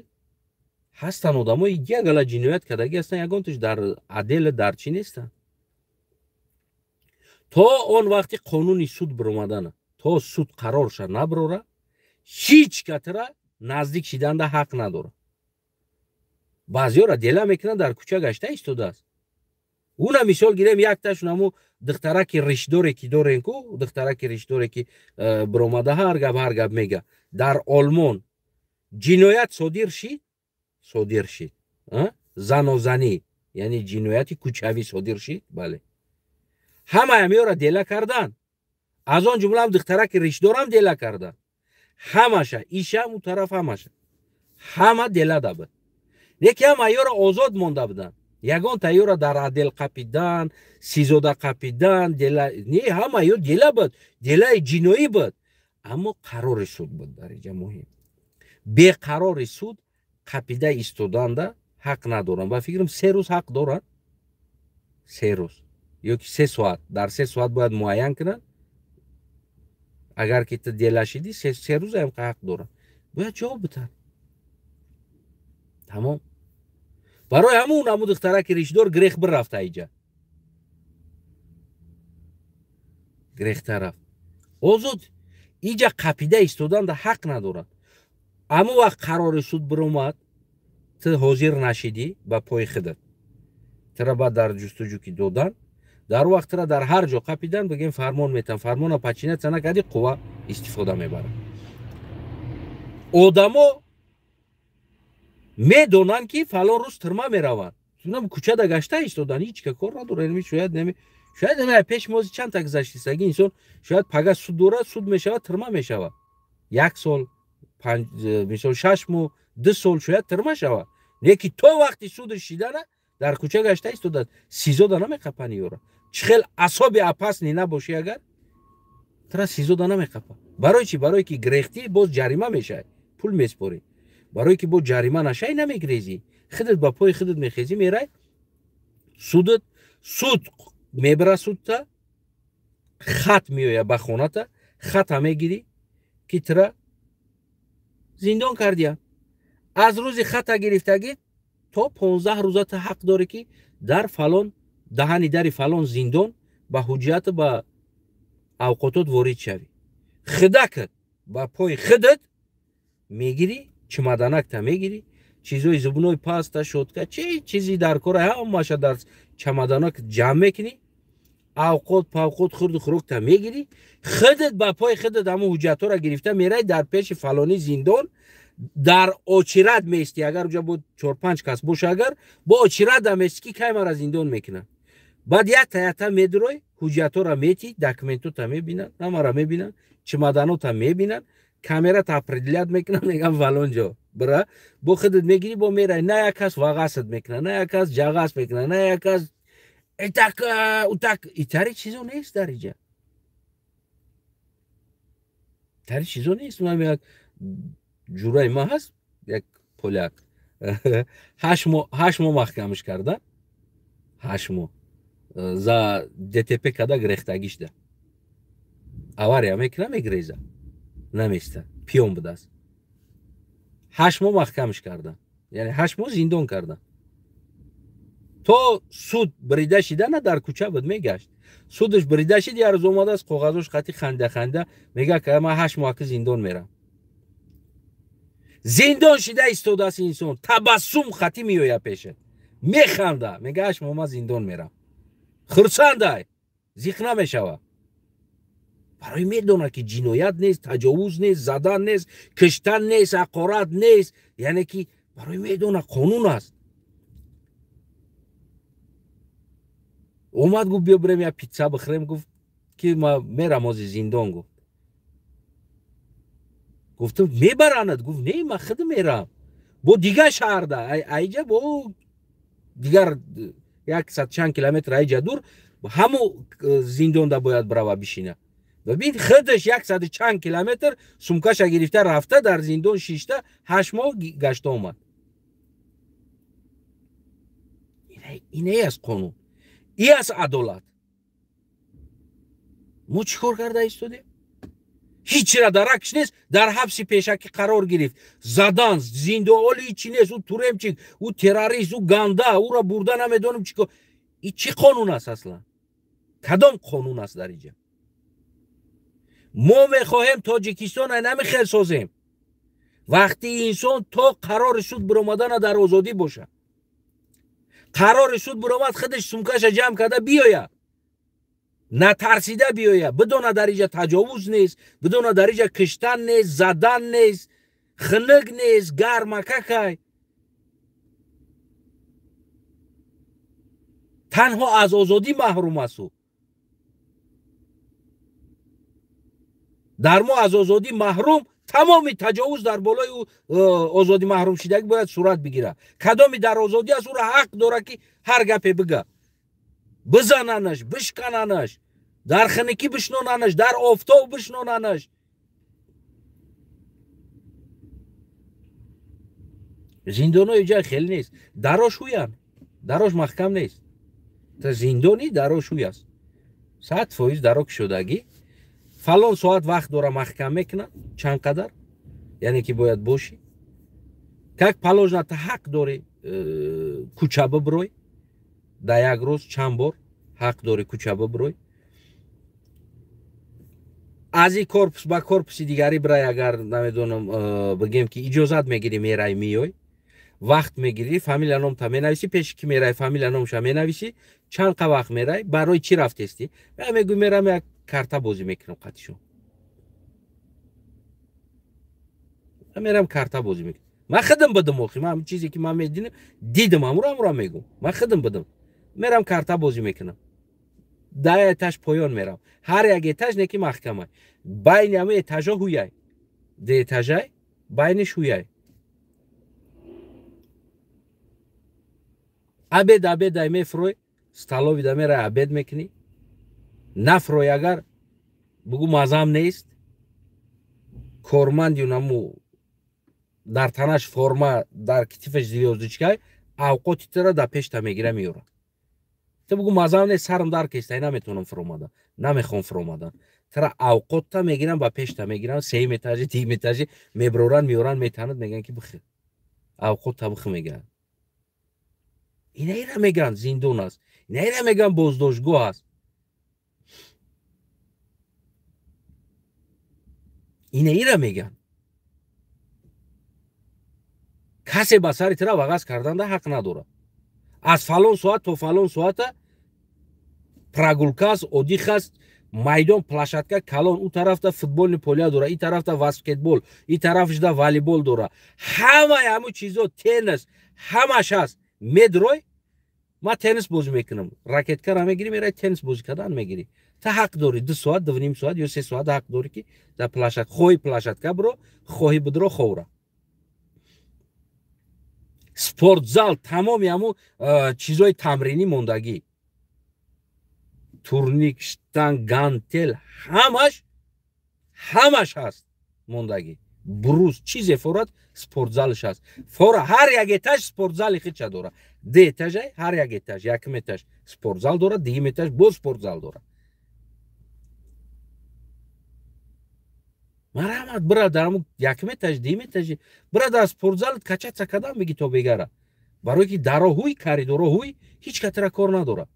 Ҳастанд одамои ягала ҷиноят кардагӣ ҳастанд, ягонташ дар отдел а дар чӣ нестанд. То он вақти қонуни суд биромадана, то суд қарорша набирора, ҳеҷ катра наздик шиданда ҳақ надорад. Баъзеёра дела мекунанд, дар кӯча гашта истодааст. Уна мисол гирем, якташун ҳаму духтараки ришдоре ки дорем ку, духтараки ришдоре ки биромада ҳар гап мега. Дар Олмон ҷиноят содир шид, содир шид, занозанӣ, яъне ҷинояти кӯчавӣ содир шид, бале, ҳамаи ҳамиёра дела кардан, аз он ҷумлаам духтараки ришдорам дела кардан, ҳамаша, ишам у тараф, ҳамаша, ҳама дела да буд. Леки ҳама ёра озод монда буданд, ягон таёра дар отдел қапидан, СИЗО да қапидан дела не, ҳама ё дела буд, делаи ҷиноӣ буд, аммо қарори суд буд. Дар инҷа муҳим, беқарори суд қапида истоданда ҳақ надоранд. Ба фикрам, 3 рӯз ҳақ доранд, 3 рӯз ё ки 3 соат. Дар 3 соат бояд муайян кунанд. Агар ки ту дела шидӣ, 3 рӯзаам ҳақ доранд, бояд ҷавоб битанд, тамом. Барои ҳамун ҳамун духтараки ришдор грех бирафта, иҷа грехта рафт, озод. Иҷа қапида истоданда ҳақ надоранд. Ҳамун вақт қарори суд биромад, ту ҳозир нашидӣ ба пои худат, тура баъд дар ҷустуҷӯ ки додан, дар вақт тура дар ҳар ҷо қапидан, бигем, фармон метан, фармона подчиняться накардӣ, қувва истифода мебарад. Одамо медонанд, ки фалон рӯз тюрьма мераванд, кӯчада гашта истодан, ҳеҷ ка кор надорад. Шояд шояд пеш мози чанд та гузаштисаги инсон шояд пага суд дорад, суд мешавад, тюрьма мешавад, як сол, мисол, 6 моҳ, 2 сол шояд тюрьма шавад. Леки то вақти судаш шидана дар кӯча гашта истодад. СИЗО да намеқапани ёра. Чӣ хел асоби опасный набошӣ, агар тра СИЗО да намеқапа. Барои чӣ? Барое ки грехтӣ, боз ҷарима мешавӣ, пул меспорӣ. Барое ки боз ҷарима нашавӣ, намегрезӣ, худат ба пои худат мехезӣ, мерай судат, суд мебара судта, хат меоя ба хоната, хата мегирӣ, ки тра зиндон кардия. Аз рӯзи хата гирифтагӣ то 15 рӯза ту ҳақ дорӣ, ки дар фалон даҳани дари фалон зиндон ба ҳуҷҷату ба авқотот ворид шавӣ. Худакат ба пои худат мегирӣ, чемоданакта мегирӣ, чизои зубной паста, щётка, чи чизи дар кора, ҳамаша дар чемоданак ҷамъ мекунӣ, авқот павқот, хурду хӯрокта мегирӣ, худат ба пои худат ҳамун ҳуҷҷатҳоро гирифта мерай, дар пеши фалони зиндон дар очередь меистӣ. Агар уҷа бо чор-панҷ кас боша, агар бо очередь а меистӣ, ки кай мара зиндон мекунанд. Баъд якта якта медурой, ҳуҷҷатҳоро метӣ, документота мебинанд, ҳамаро мебинанд, чемоданота мебинанд, камерата определять мекунанд, мегӯян, фалон ҷо бира. Бо худат мегирӣ, бо мерай. На як кас вағасат мекунад, на як кас ҷағас мекунад, на як кас итак утак. Итари чизо нест дар иҷа, тари чизо нест. Як ҷураи ма ҳаст, як поляк, 8 моҳ маҳкамаш карда, 8 моҳ за ДТП када, грехтагишда, авария мекуна, мегреза, наместа, пиён будааст. 8 моҳ маҳкамаш кардан, яъне 8 моҳ зиндон кардан. То суд бирида шидана дар кӯча буд, мегашт. Судаш бирида шид, як рӯз омадааст, коғазош қати, ханда ханда мега, ка ман 8 моҳ ки зиндон мерам. Зиндон шида истодааст инсон, табассум хатӣ меояд пешат, механда, мега, 8 моҳ ман зиндон мерам. Хурсандай, зиқ намешава. Барои медонад, ки ҷиноят нест, таҷовуз нест, задан нест, киштан нест, ҳақорат нест. Яъне ки барои медонад, қонун аст. Омад, гуфт, биё бирем як питса бихӯрем. Гуфт ки ма мерам ози зиндон, гуфт. Гуфтам, мебаранад? Гуфт, не, ма худ мерам бо дигар шаҳрда, айҷа бо дигар 100 чанд километр айҷа дур, ҳамо зиндонда бояд брава бишина. Бибин, худаш 100 чанд километр сумкаша гирифта рафта, дар зиндон шишта, 8 моҳ гашта омад. Ине аст қонун, и аст адолат. Мо чӣ кор карда истодем? Ҳичра даракш нест, дар ҳабси пешакӣ қарор гирифт, задан, зиндон, оли ҳичи нест. Ӯ тюремщик, ӯ террорист, ӯ ганда, ӯро бурда намедонам чӣ кор. И чӣ қонун аст аслан? Кадом қонун аст дар иҷа? Мо мехоҳем Тоҷикистон намихел созем. Вақти инсон то қарори суд биромадана дар озодӣ бошад, қарори суд биромад, худаш сумкаша ҷамъ карда биёяд, натарсида биёяд, бидона дар иҷа таҷовуз нест, бидона дар иҷа киштан нест, задан нест, хунук нест, гармакакай, танҳо аз озодӣ маҳрум аст. Ӯ дар мо аз озодӣ маҳрум, тамоми таҷовуз дар болои ӯ озодӣ маҳрум шидагӣ бояд сурат бигирад. Кадоми дар озодӣ аст, ӯро ҳақ дорад, ки ҳар гапе бига, бизананаш, бишкананаш, дар хиникӣ бишнонанаш, дар офтоб бишнонанаш. Зиндонои ҷай хеле нест, дарош ҳуянд, дарош маҳкам нест. Зиндони дарош ҳуй аст, 100% даро кушодагӣ. Фалон соат вақт дора, маҳкам мекунад, чанд қадар, яъне ки бояд бошӣ. Как положено, та ҳақ дорӣ кӯча бибирой, дар як рӯз чанд бор ҳақ дорӣ кӯча бибирой, аз ин корпус ба корпуси дигарӣ бирай. Агар намедонам, бигем ки иҷозат мегирӣ, мерай, миёй, вақт мегирӣ, фамилия номта менависӣ, пеши ки мерай, фамилия номша менависӣ, чанд қа вақт мерай, барои чӣ рафтестӣ? Мегӯй, мерам, як карта бозӣ мекунам қатишон, мерам, карта бозӣ мекунам. Ман худам будам, охи ман чизе ки ман мединам, дидам, амуро мегӯм. Ман худам будам, мерам, карта бозӣ мекунам, да этаж поён мерам, ҳар як этаж неки маҳкамай, байни ҳама этажо ҳуяй, ду этажай, байниш ҳуяй. Обед, обедай мефурой, столовый да мерай, обед мекунӣ. Нафрой агар, бугу, мазам нест, корманди наму дар танаш форма, дар китифаш звёздочка й, авқоти тира дар пешта мегира, меёра. Ту бугу, мазам нест, сарам дар кестай, наметавонам фуромадан, намехоҳам фуромадан, тира авқотта мегирам, ба пешта мегирам, сеюм этажи, дуюм этажи меброранд, меёранд, метанад, мегӯянд ки бихӯр авқотта, бихӯр, мегӯянд. Инаира мегӯянд зиндон аст, инаира мегӯянд боздоштгоҳ аст, инаира мегӯянд касе ба сари тира вағаз карданда ҳақ надорад. Аз фалон соат то фалон соата прогулка аст, отдых аст, майдон, площадка калон, ӯ тарафта футбольный поля дора, и тарафта баскетбол, и тарафшда волейбол дора, ҳамаи ҳамун чизо, теннис, ҳамаш ҳаст. Медрой, ман теннис бозӣ мекунам, ракеткара мегирӣ, мерай, теннис бозӣ кардан мегирӣ. Та ҳақ дорӣ 2 соат, 2,5 соат ё 3 соат ҳақ дорӣ, ки дар площадка, хоҳи площадка биро, хоҳи бидро ховра. Спортзал, тамоми ҳамун чизои тамринӣ мондагӣ, турник, штанг, гантел, ҳамаш, ҳамаш ҳаст мондагӣ, брус, чизе форад, спортзалш ҳаст. Фора ҳар як этаж спортзали хича дора. Ду этажай, ҳар як этаж, якум этаж спортзал дорад, дуюм этаж боз спортзал дорад. Марҳамат, бира дар якум этаж, дуюм этажи, бира дар спортзал качаться кадан биги то бегара, барое ки дароҳуй, коридороҳуй, ҳеҷ ка тира кор надорад.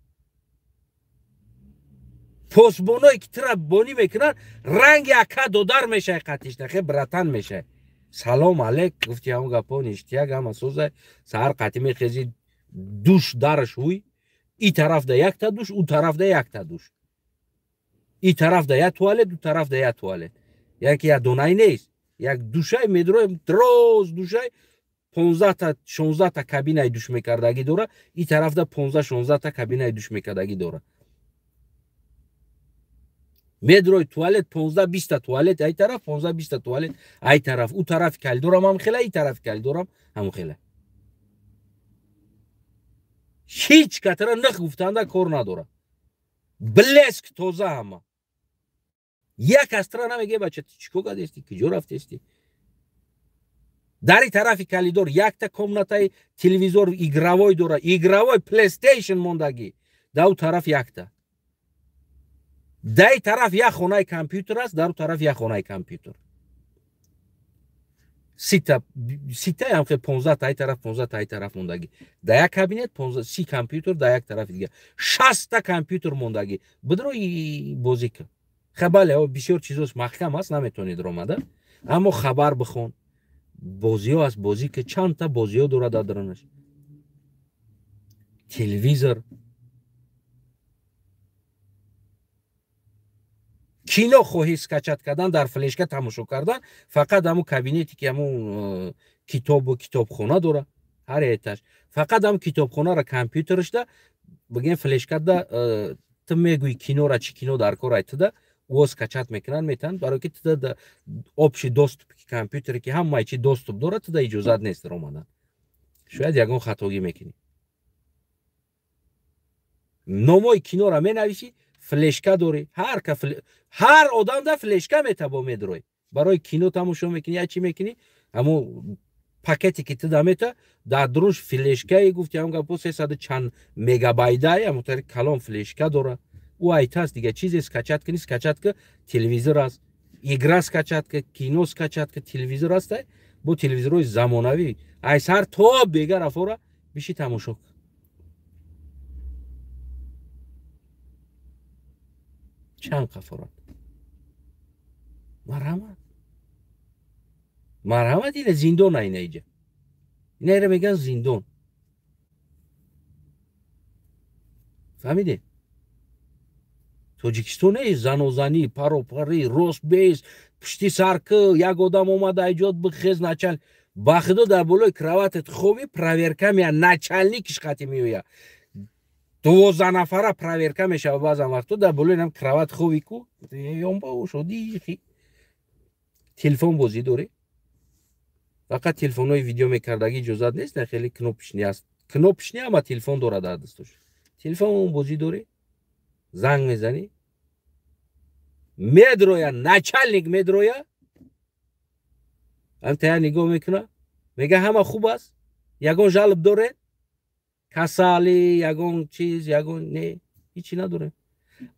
Посбоное ки тира бонӣ мекунанд, ранги ака додар мешавӣ, қатиш нахе, братан мешавӣ, салом алек гуфти, ҳамон гапо ништяк, ҳама созай. Саҳар қатӣ мехези, душ дараш ҳуй. И тарафда якта душ, у тарафда якта душ. И тарафда як туалет, у тарафда як туалет. Яъне ки як донай нест. Як душай медроем, дроз душай 15та 16та кабинаи душ мекардагӣ дора, и тарафда 15-16та кабинаи душ мекардагӣ дора. Медрой туалет 15-20 туалет ай тараф, 15-20 туалет ай тараф. У тарафи коридорам ҳам хела, и тарафи коридорам ҳам хела. Ҳеҷ катара нах гуфтанда кор надора. Блеск тоза ҳама. Як астра намеге бача ту чӣ кор кардести, куҷо рафтести? Дар и тарафи коридор якта комнатаи телевизор игровой дора, игровой PlayStation мондагӣ. Дар у тараф якта. Дар и тараф як хонаи компютер аст, дар у тараф як хонаи компютер. Сита ҳам хел 15 ай тараф, 15 ай тараф мондагӣ. Дар як кабинет 15 компютер, дар як тарафи дигар 60 компютер мондагӣ. Бидро бозӣ кун. Бале, бисёр чизош маҳкам аст, наметавонед ромада, аммо хабар бихон. Бозиҳо аст, бозӣ ки чандта бозиҳо дорад дар дарунаш. Телевизор, кино хоҳӣ скачать кардан, дар флешка тамошо кардан, фақат ҳамун кабинете ки ҳамун китобу китобхона дора, ҳар этаж. Фақат ҳамун китобхонара компютерашда, бигем флешкада ту мегӯӣ кинора чӣ кино дар кор ай туда, ӯ скачать мекунанд, метавонанд, барои ки туда общий доступ ки компютере ки ҳамаи чи доступ дорад, туда иҷозат нест омадан. Шояд ягон хатогӣ мекунӣ. Номои кинора менависӣ, флешка дорӣ, ҳар одам да флешка метабо медрой. Барои кино тамошо мекунӣ, я чӣ мекунӣ, ҳамун пакете ки туда мета, дар дурунш флешкае гуфти, ҳамун гапо 300 чанд мегабайтай, ҳамун тари калон флешка дора. Ӯ айтаст, дига чизе скачать кунӣ, скачать ка, телевизор аст, игра скачать ка, кино скачать ка, телевизор аст, бо телевизорҳои замонавӣ. Ай сар то бега рафора биши тамошо кун. Чанд қафорат. Марҳамат. Марҳамат, ина зиндон ина иҷа. Инаро мегӯянд зиндон. Фаҳмидед? Тоҷикистон не занозанӣ, паропарӣ, рост бес, пушти сар ки як одам омада айҷод бихез начал. Ба худо дар болои кроватат хоби проверка мея, начальникиш қати меоя. 12 нафара проверка мешава баъзан вақто дар болои нам кроват хоби ку, ёнба шоди. Телефон бозӣ дорӣ? Фақат телефонҳои видео мекардагӣ иҷозат нест, на хеле кнопочный аст. Кнопочный ама телефон дорад дар дасташ. Телефон бозӣ дорӣ? Занг мезанӣ? Медроя, начальник медроя. Ам тая нигоҳ мекуна, мега ҳама хуб аст? Ягон жалоб доред? Касалӣ, ягон чиз, ягон не, ҳичи надорем.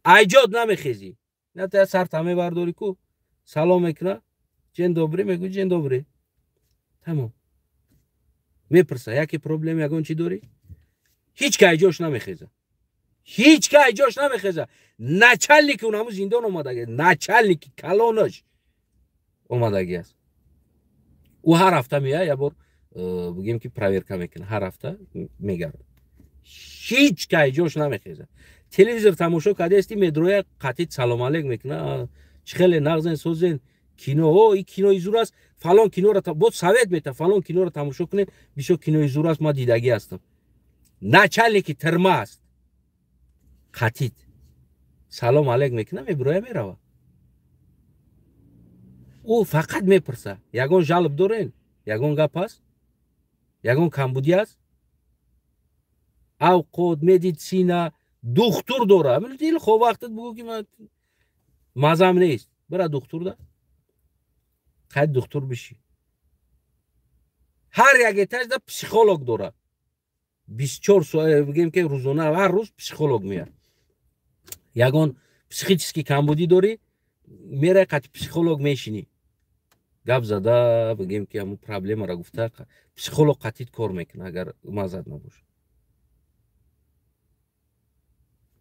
Айҷод намехезӣ. На тая сарта мебардорӣ ку, салом мекуна, ҷен добрӣ мегӯ, ҷен добрӣ. Тамом. Мепурса, яке проблем ягон чӣ дорӣ? Ҳеҷ ка айҷош намехеза. Ҳеҷ ка айҷош намехеза. Начальники он ҳамун зиндон омадаги, начальники калонаш омадаги аст. Ӯ ҳар ҳафта меяд, як бор бигем ки проверка мекунад, ҳар ҳафта мегардад. Ҳеҷ ка айҷош намехеза. Телевизор тамошо кардасти, медроя қатъи салом алейк мекунад, чӣ хеле нағзен созен, кино, о, ин кинои зур аст, фалон киноро боз совет мета, фалон киноро тамошо кунед, бисёр кинои зур аст, ман дидагӣ ҳастам. Начальники тирма аст. Қатид салом алейк мекунад, мебироя мерава. Ӯ фақат мепурса, ягон жалоб дорен, ягон гап аст, ягон камбудӣ аст? Авқот, медицина, духтур дора. Дилхоҳ вақтат бугӯ ки ман мазам нест, бира духтур да. Қайд духтур бишӣ. Ҳар як этажда психолог дора. 24 соат бигем ки рӯзона ҳар рӯз психолог меяд. Ягон психический камбудӣ дорӣ, мерай қати психолог мешинӣ. Гап зада, бигем ки ҳамун проблемаро гуфта, психолог қатит кор мекунад, агар мазад набошад.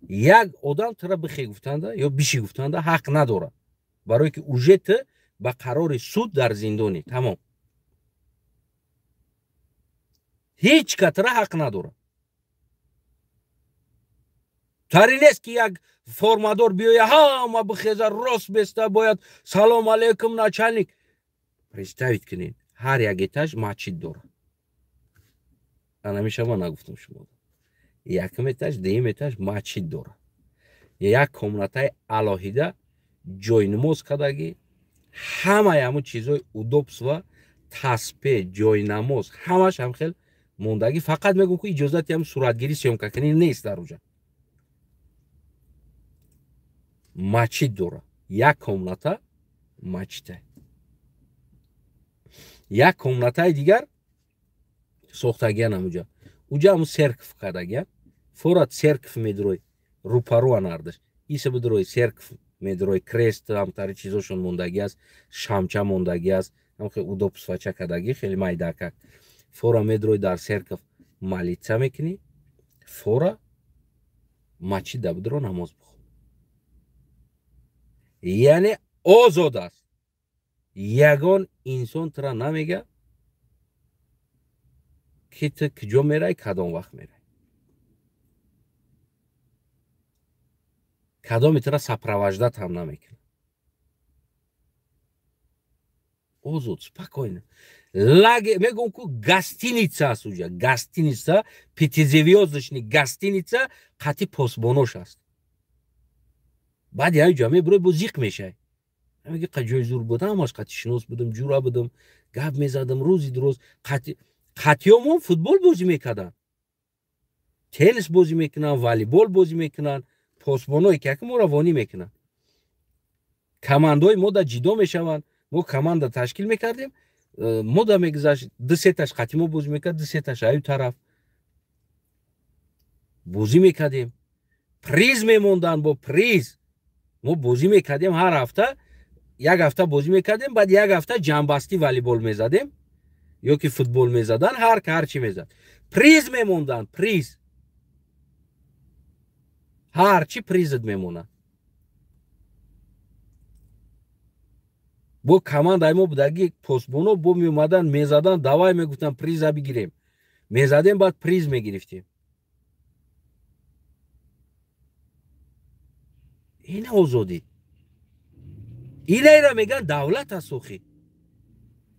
Як одам тура бихе гуфтанда ё биши гуфтанда ҳақ надорад. Барое ки уже ту ба қарори суд дар зиндонӣ, тамом. Ҳеҷ ка тура ҳақ надорад. Тари нест, ки як формадор биёя, ҳама бихеза, рост беста, бояд салом алейкум, начальник. Представить кунед, ҳар як этаж масҷид дорад. Анамиша ман нагуфтам шумо. Якум этаж, дуюм этаж масҷид дорад, як комнатаи алоҳида ҷойнамоз кардагӣ, ҳамаи ҳамун чизҳои удобства, таспе, ҷойнамоз, ҳамаш ҳам хел мондагӣ. Фақат мегӯм, ки иҷозати ҳам суратгирӣ, съёмка кунӣ нест дар уҷа. Масҷид дорад, як комната масҷида, як комнатаи дигар сохтагиян ҳамуҷа. Уҷа ҳамун церковь кардагиян. Фора церковь медурой, рӯпарӯ анардаш иса бидурой, церковь медурой, крест, ҳамтари чизошон мондагӣ аст, шамча мондагӣ аст, ҳам удобства ча кардагӣ, хеле майдакак. Фора медурой, дар церковь молиться мекунӣ, фора масҷида бидуро, намоз бихон. Яъне озод аст, ягон инсон тура намега, ки ту куҷо мерай, кадом вақт мерай, кадоми тура сопровождать ҳам намекунад. Озод, спокойно. Лагерь мегӯм ку, гостиница аст уҷа, гостиница, пятизвёздочный гостиница, қати посбонош аст. Баъд як ҷо мебурой, бо зиқ мешай, меги қа ҷои зур буд, ҳамаш қати шинос будам, ҷура будам, гап мезадам рӯзи дуроз. Қатиёмон футбол бозӣ мекарданд, теннис бозӣ мекунанд, волейбол бозӣ мекунанд. Посбоное ки яки моро вонӣ мекунанд, командаҳои мо да ҷидо мешаванд. Мо команда ташкил мекардем, мо да мегузашт, ду сеташ қати мо бозӣ мекард, ду сеташ аю тараф бозӣ мекардем. Приз мемонданд, бо приз мо бозӣ мекардем. Ҳар ҳафта як ҳафта бозӣ мекардем, баъд як ҳафта ҷамъбастӣ, волейбол мезадем ё ки футбол мезадан, ҳар ҳар чӣ мезад. Приз мемонданд, приз, ҳар чӣ призат мемонад. Бо командаи мо будаги, посбоно бо меомадан, мезадан, давай, мегуфтан, приза бигирем. Мезадем, баъд приз мегирифтем. Ин озодӣ, инайра меган давлат аст. Охи,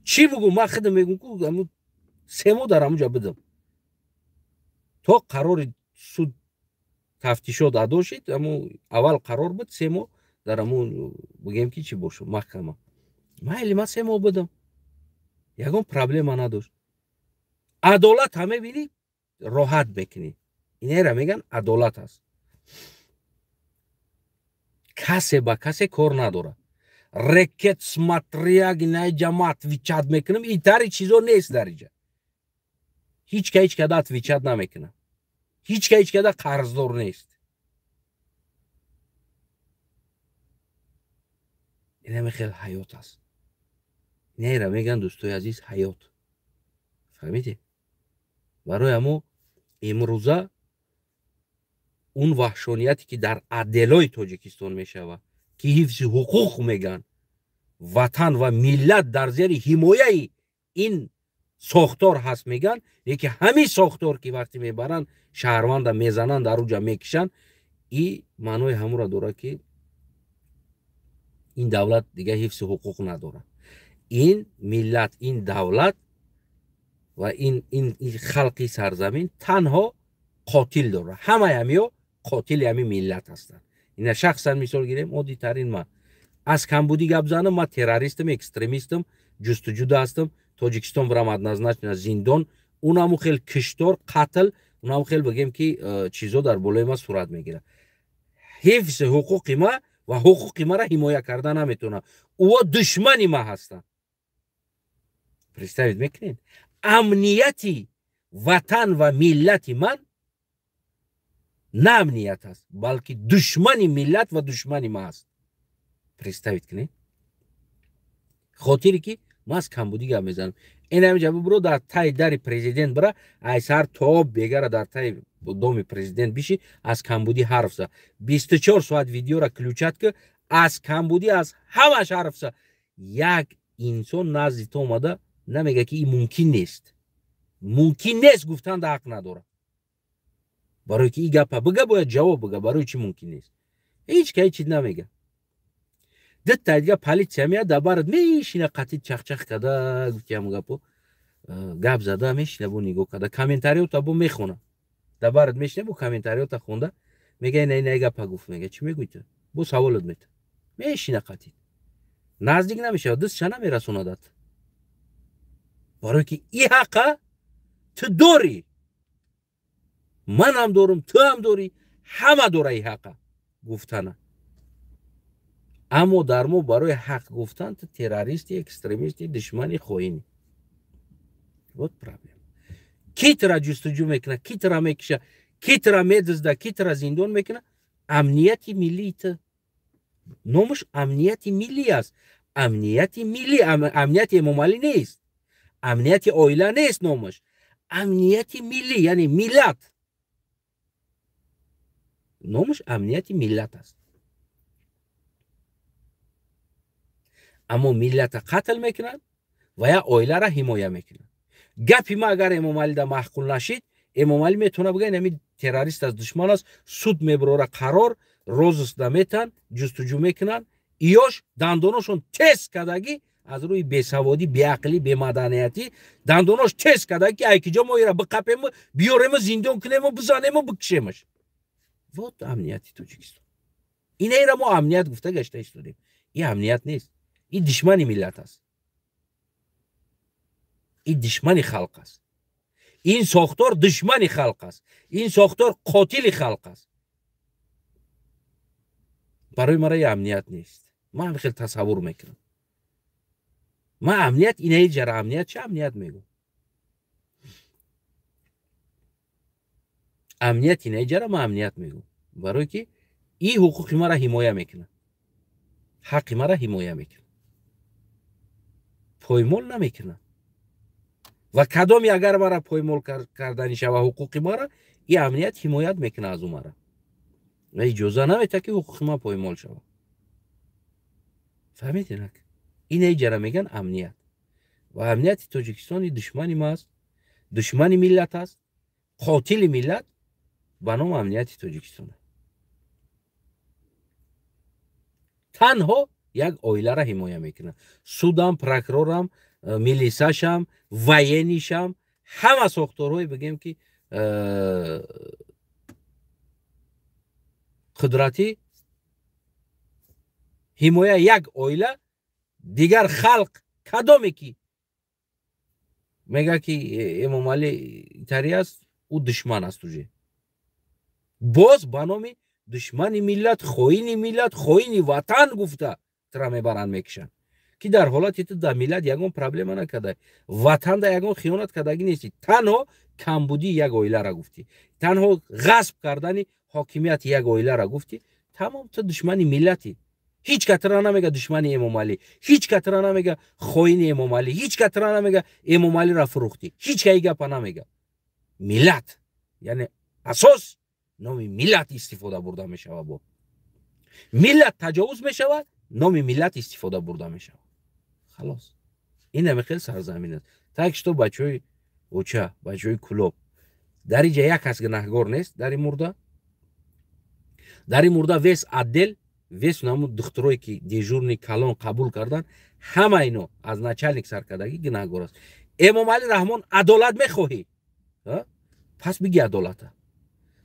чӣ бугум? Ман худам мегум ку, 3 моҳ дар ҳамуҷа будам, то қарори суд, тафтишот адо шид. Аму аввал қарор буд 3 моҳ дар аму, бигем ки чӣ бошад, маҳкама. Майли, ман 3 моҳ будам, ягон проблема надошт. Адолат ҳа мебинӣ, роҳат мекунӣ. Инера меган адолат аст. Касе ба касе кор надорад. Рекет, смотряк, инаҷа ма отвечать мекунам, итари чизо нест дар иҷа. Ҳеч ка ҳеч када отвечать намекунам, ҳеч ка ҳеч када қарздор нест. Инаме хел ҳаёт аст. Инайра меган, дӯстои азиз, ҳаёт. Фаҳмидед? Барои ҳамо имрӯза он ваҳшонияте, ки дар отделои Тоҷикистон мешавад, ки ҳифзи ҳуқуқ меган, ватан ва миллат дар зери ҳимояи ин сохтор ҳаст меган, леки ҳамин сохтор, ки вақте мебаранд, шаҳрванда мезананд, дар уҷа мекишанд, и маънои ҳамура дорад, ки ин давлат дигар ҳифзи ҳуқуқ надорад. Ин миллат, ин давлат ва ин халқи сарзамин танҳо қотил дорад. Ҳамаи ҳамиё қотили ҳамин миллат ҳастанд. Ина шахсан мисол гирем, оддитарин, ман аз камбудӣ гап занам, ман террористам, экстремистам, ҷустуҷӯда ҳастам. Тоҷикистон бирам, однозначно зиндон. Унаму хел киштор, қатл, унаму хел, бигем ки чизо дар болои ман сурат мегирад. Ҳифзи ҳуқуқи ма ва ҳуқуқи маро ҳимоя карда наметавонад. Ӯо душмани ма ҳастанд. Представить мекунед, амнияти ватан ва миллати ман на амният аст, балки душмани миллат ва душмани ма аст. Представить кунед, хотире ки ман аз камбудӣ гап мезанам. Ин ҳамиҷа бибуро, дар таи дари президент бира, ай сар то бегара дар таи доми президент биши, аз камбудӣ ҳарф за, 24 соат видеора включать ки, аз камбудӣ, аз ҳамаш ҳарф за. Як инсон назди ту омада намега, ки ин мумкин нест. Мумкин нест гуфтан да ҳақ надорад. Барое ки и гапа бига, бояд ҷавоб бига, барои чӣ мумкин нест. Ҳеҷ ка ҳеҷ чиз намега. Дитта дига полиция меяд, дар барат мешина, қатъи чахчах када, гуфти ҳамун гапо гап зада мешина, бо нигоҳ када, комментариёта бо мехона, дар барат мешина, бо комментариёта хонда мега: ина, ина гапа гуфт. Мега: чӣ мегӯӣ ту? Бо саволот мета, мешина, қатъи наздик намешавад, дастша намерасонадат, барое ки и ҳақа ту дорӣ, манам дорум, ту ҳам дорӣ, ҳама дора и ҳақа гуфтана. Аммо дар мо барои ҳақ гуфтан ту террористи, экстремисти, душмани, хоини. Вот проблема. Ки тура ҷустуҷӯ мекуна, ки тура мекиша, ки тура медизда, ки тура зиндон мекуна? Амнияти миллии ту. Номаш амнияти миллӣ аст. Амнияти миллӣ, амнияти Эмомалӣ нест, амнияти оила нест, номаш амнияти миллӣ, яъне миллат. Номаш амнияти миллат аст, аммо миллата қатл мекунанд ва як оиларо ҳимоя мекунанд. Гапи ма агар Эмомалида маъқул нашид, Эмомалӣ метавона бига: инами террорист аст, душман аст. Суд мебарора қарор, розыск наметан, ҷустуҷӯ мекунанд. Иёш дандоношон тез кардагӣ, аз рӯи бесаводӣ, беақлӣ, бемаданиятӣ дандонош тез кардагӣ, ки айкиҷо мо ира биқапему, биёрему, зиндон кунему, бизанему, бикушемаш. Вот амнияти Тоҷикистон. Инаира мо амният гуфта гашта истодем. И амният нест, и душмани миллат аст, и душмани халқ аст. Ин сохтор душмани халқ аст, ин сохтор қотили халқ аст. Барои мара и амният нест. Ман хел тасаввур мекунам. Ман амният инаи ҷара амният чӣ амният мегӯ? Амният инаи ҷара ман амният мегӯ, барое ки и ҳуқуқи мара ҳимоя мекунад, ҳаққи мара ҳимоя мекунад, поймол намекунад. Ва кадоме агар мара поймол кардани шава ҳуқуқи мара, и амният ҳимоят мекунад аз ӯ мара ва иҷоза наметиҳад, ки ҳуқуқи ман поймол шавад. Фаҳмидинак? Инаи ҷара мегӯянд амният. Ва амнияти Тоҷикистон душмани ма аст, душмани миллат аст, қотили миллат ба номи амнияти Тоҷикистон. Танҳо як оиларо ҳимоя мекунад. Судам, прокурорам, милисашам, военнишам, ҳама сохторҳое бигем, ки қудратӣ ҳимоя як оила. Дигар халқ кадоме ки мега, ки Эмомалӣ тари аст, ӯ душман аст уже. Боз ба номи душмани миллат, хоини миллат, хоини ватан гуфта тура мебаранд, мекушанд, ки дар ҳолати ту дар миллат ягон проблема накардай, ватанда ягон хиёнат кардагӣ нестӣ, танҳо камбудии як оиларо гуфтӣ, танҳо ғасб кардани ҳокимияти як оиларо гуфтӣ. Тамом, ту душмани миллатӣ. Ҳеҷ ка тура намега душмани Эмомалӣ, ҳеҷ ка тура намега хоини Эмомалӣ, ҳеҷ ка тура намега Эмомалиро фурӯхтӣ, ҳеҷ ка и гапа намега. Миллат, яъне асос номи миллат истифода бурда мешавад. Бо миллат таҷовуз мешавад, номи миллат истифода бурда мешавад. Халос, ин ҳами хел сарзамин аст. Так что, бачаҳои оча, бачаҳои Кулоб, дар инҷа як кас гунаҳгор нест. Дари мурда весь отдел, весь наму духтурое ки дежурный калон қабул кардан, ҳама ино аз начальник саркардагӣ гунаҳгор аст. Эмомалӣ Раҳмон, адолат мехоҳӣ, пас биги адолата,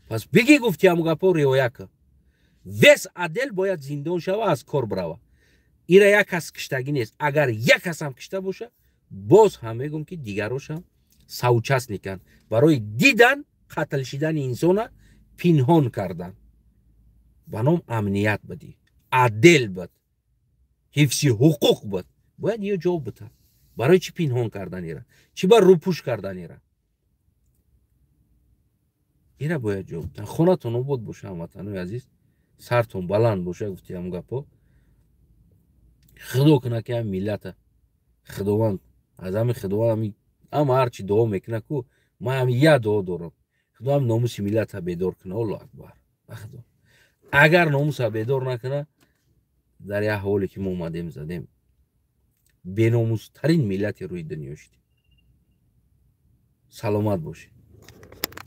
пас биги, гуфти ҳаму гапо риоя кун. Весь отдел бояд зиндон шава, аз кор бирава. Ира як кас киштагӣ нест. Агар як касам кишта боша, боз ҳам мегӯм, ки дигарошам соучастниканд. Барои дидан қатл шидани инсона пинҳон кардан ба ном амният бидӣ, отдел буд, ҳифзи ҳуқуқ буд, бояд ё ҷавоб битад: барои чӣ пинҳон карданира, чӣ ба рӯпӯш карданира? Ира бояд ҷавоб битад. Хонатон обод боша, ҳамватанои азиз, сартон баланд боша. Гуфти ҳамун гапо, худо кунад, ки ҳами миллата худованд аз ҳами худованд ҳами ама ҳарчи дуо мекуна ку, ман ҳами як дуо дорам: худо ҳам номуси миллата бедор куна. Аллоҳ акбар! Ба худо, агар номуса бедор накуна, дар як ҳоле ки мо омадем задем, беномустарин миллати рӯи дунё шудем. Саломат бошед.